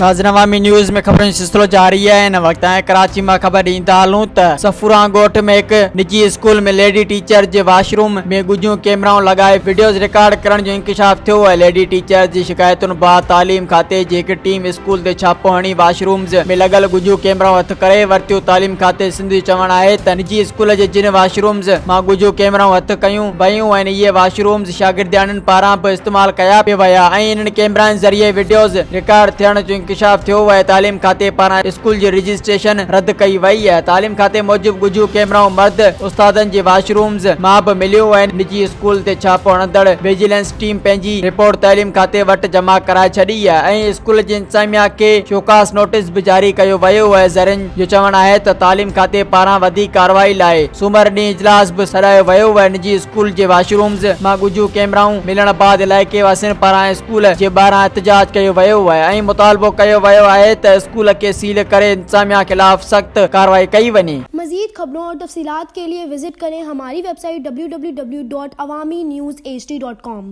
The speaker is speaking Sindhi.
ناظرين عوامي نيوز ۾ خبرن جو سلسلو جاري آهي. هن وقت آهي ڪراچي مان خبر ڏيندا هلون ته صفوران ڳوٺ ۾ هڪ نجي اسڪول ۾ ليڊي ٽيچر جي واش روم ۾ ڳجهيون ڪيمرائون لڳائي وڊيوز رڪارڊ ڪرڻ جو انڪشاف ٿيو آهي. ليڊي ٽيچر جي شڪايتن بعد تعليم کاتي جي هڪ ٽيم اسڪول تي ڇاپو هڻي واش رومز ۾ لڳل ڳجهيون ڪيمرائون هٿ ڪري ورتيون. تعليم کاتي سنڌ جو چوڻ آهي ته نجي اسڪول جي جن واش رومز مان ڳجهيون ڪيمرائون هٿ ڪيون ويون آهن اهي واش رومز شاگردياڻين پاران به استعمال ڪيا پئي ويا ۽ انهن ڪيمرائن ذريعي وڊيوز رڪارڊ ٿيڻ جو انڪشاف ٿيو آهي. تعليم کاتي پاران اسڪول جي رجسٽريشن رد ڪئي وئي آهي. تعليم کاتي موجب ڳجهيون ڪيمرائون مرد استادن جي واش رومز مان به مليون آهن. نجي اسڪول تي ڇاپو هڻندڙ ويجيلنس ٽيم پنهنجي رپورٽ تعليم کاتي وٽ جمع ڪرائي ڇڏي آهي ۽ اسڪول جي انتظاميا کي شوڪاز نوٽيس به جاري ڪيو ويو آهي. ذريعن جو چوڻ آهي ته تعليم کاتي پاران وڌيڪ ڪارروائي لاء سومر ڏينهن اجلاس به سڏايو ويو آهي. نجي اسڪول جي واش رومز مان ڳجهيون ڪيمرائون ملڻ بعد علائقي واسين پاران اسڪول جي ٻاهران احتجاج ڪيو ويو آهي ۽ مطالبو ڪيو ويو آهي ته اسڪول کي سيل ڪري انتظاميا خلاف سخت ڪارروائي ڪئي وڃي. مزيد خبرون اور تفصيلات کے لئے وزٽ کریں ہماری ویب سائٹ www.awamiNewsHD.com.